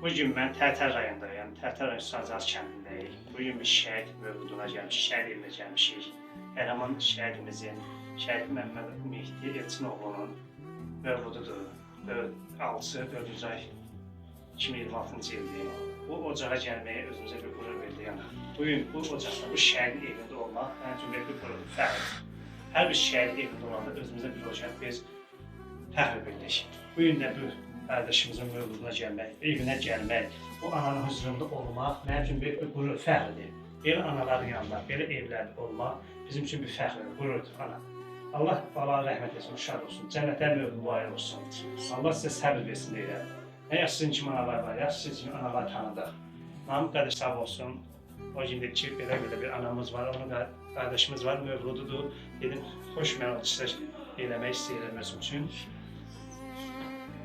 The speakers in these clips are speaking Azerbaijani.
Bu gün mən Tərtər rayonundayım. Tərtər rayon Sancaq kəndindəyik. Bu gün biz şəhid mövluduna gəlmişik, şəhid evinə gəlmişik. Qəhrəman şəhidimizin, Şəhid Məmməd Mehdi Elçinoğlunun mövlududur. 6 4-cü ay 2026-cı ildir. Bu ocağa gəlməyə özümüzə bir qürur verdi yəni. Bu gün bu ocaqda, bu şəhidin evində olmaq mənim üçün böyük bir qürurdur, fəxrdir. Hər bir şəhid evində olanda özümüzə bir ocaq biz fəxr bilirik. Bu gün də bu qardaşımızın mövluduna gəlmək, evinə gəlmək, bu ananın hüzurunda olmaq mənim üçün böyük bir qürur, fəxrdir. Belə anaların yanında, belə evlərdə olmaq bizim üçün bir fəxrdir, qürurdur ana. Allah bala rəhmət etsin, şad olsun, cənnətə mübarək olsun. Allah sizə səbir versin deyirəm. Nə yaxşı sizin kimi analar var, yaxşı sizin kimi analar tanıdıq. Namıq qardaş sağ olsun. O gün dedi ki, belə-belə bir anamız var, onun qardaşımız var, mövlududur. Dedim, xoş mən o işlər eləmək istəyirəm özüm üçün.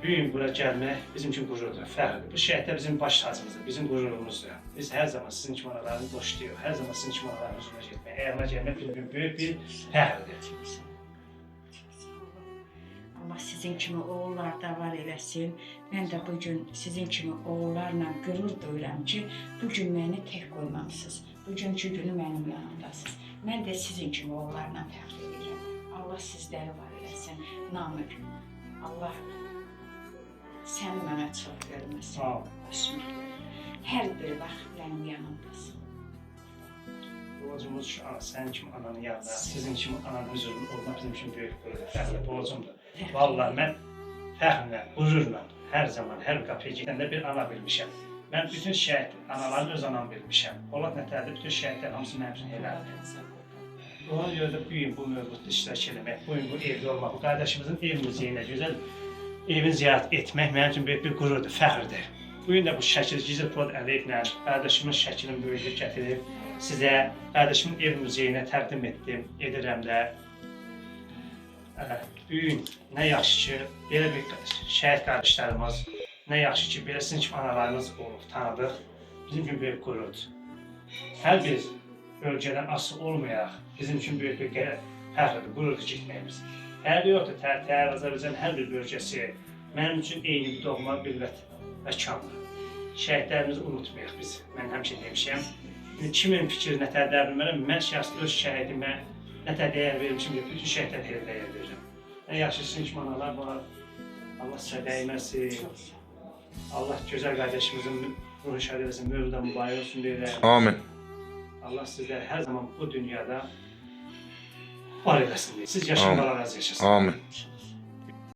Bu gün bura gəlmək bizim üçün qürurdur, fəxrdir. Bu şəhidlər bizim baş tacımızdır, bizim qürurumuzdur. Biz hər zaman sizin kimi analarını boşlayırıq, hər zaman sizin kimi anaların hüzuruna getmək, ayağına gəlmək bizim üçün böyük bir fəxrdir. Allah sizin kimi oğullar da var eləsin. Mən də bu gün sizin kimi oğullarla qürur duyuram ki, bu gün məni tək qoymamısınız. Bugünkü günü mənim yanımdasınız. Mən də sizin kimi oğullarla fəxr edirəm. Allah sizləri var eləsin. Namik. Allah səni mənə çox verməsin. Sağ ol. Osman. Hər bir vaxt mənim yanımdasın. Borcumuz şu an sənin kimi ananın yanında, sizin kimi ananın hüzurunda olmaq bizim üçün böyük qürurdur, fəxrdir, borcumdur. Vallahi mən fəxrlə, qürurla hər zaman, hər qapıya gedəndə bir ana bilmişəm. Mən bütün şəhid anaların öz anamı bilmişəm. Polad nətərdə bütün şəhidlər hamısı mənim üçün elədir. Ona görə də bu gün bu mövludda iştirak eləmək, bu gün bu evdə olmaq, bu qardaşımızın ev muzeyinə, gözəl evini ziyarət etmək mənim üçün böyük bir qürurdur, fəxrdir. Bu gün də bu şəkil Gizir Polad Əliyevlə qardaşımın şəklini böyüdüb gətirib sizə qardaşımın ev muzeyinə təqdim etdim, edirəm də. Bu gün nə yaxşı ki, belə bir şəhid qardaşlarımız, nə yaxşı ki, belə sizin kimi analarımız olub, tanıdıq. Bizim üçün böyük qürurdur. Hər bir bölgədən asılı olmayaraq bizim üçün böyük bir fəxrdir, qürurdur getməyimiz. Fərqi yoxdur, Tərtər, Azərbaycanın hər bir bölgəsi mənim üçün eyni bir doğma bir məkandır. Şəhidlərimizi unutmayaq biz. Mən həmişə demişəm. İndi kimin fikri nə tər dəyər bilmərəm. Mən şəxsən öz şəhidimə nə tər dəyər vermişim, bütün şəhidlərə elə dəyər verirəm. Nə yaxşı sizin kimi analar var. Allah sizə dəyməsin. Çox sağ ol. Allah gözəl qardaşımızın ruhu şad eləsin, mövluda mübarək olsun deyirəm. Amin. Allah sizləri hər zaman bu dünyada var eləsin deyir. Siz yaşayın, Amin. Allah razı yaşasın. Amin. Çox